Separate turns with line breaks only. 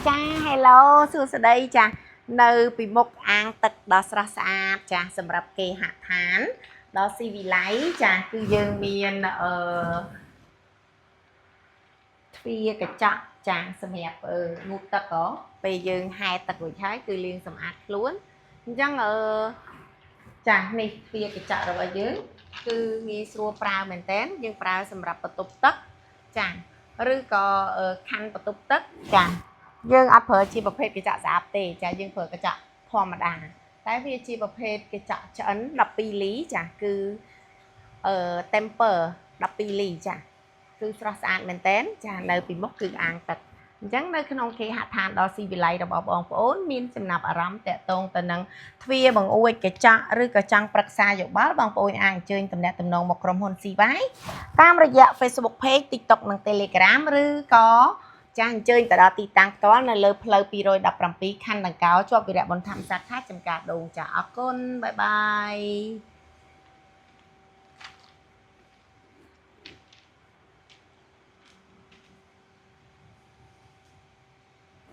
ចា Hello សួស្តីចានៅពីមុខអាងទឹកដ៏ស្រស់ស្អាតចាសម្រាប់គេហដ្ឋានដ៏ស៊ីវិល័យចាគឺយើងមានអឺទ្វារកញ្ចក់ចាសម្រាប់អឺងូតទឹកហ៎ពេលយើងហែទឹករួចហើយគឺលាងសម្អាតខ្លួនអញ្ចឹងអឺចានេះទ្វារកញ្ចក់របស់យើងគឺងាយស្រួលប្រើមែនតើយើងប្រើសម្រាប់បន្ទប់ទឹកចាឬក៏ខណ្ឌបន្ទប់ទឹកចាយើងអត់ប្រើជាប្រភេទកញ្ចក់ស្អាតទេចាយើងប្រើកញ្ចក់ធម្មតាតែវាជាប្រភេទកញ្ចក់ឆ្អិន12លីចាគឺអឺ temper 12លីចាគឺស្រស់ស្អាតមែនតែនចានៅពីមុខគឺអាងទឹកអញ្ចឹងនៅក្នុងគេហដ្ឋានដ៏ស៊ីវិល័យរបស់បងប្អូនមានចំណាប់អារម្មណ៍តាក់ទងទៅនឹងទ្វារបង្អួចកញ្ចក់ឬក៏ចង់ប្រឹក្សាយោបល់បងប្អូនអាចអញ្ជើញទំនាក់ទំនងមកក្រុមហ៊ុន CY តាមរយៈ Facebook Page, TikTok និង Telegram ឬក៏ចាអញ្ជើញទៅដល់ទីតាំងផ្ទាល់នៅលើផ្លូវ217ខណ្ឌដង្កោជាប់វីរៈបុនធម្មសាខាចំការដូងចាអរគុណ bye bye.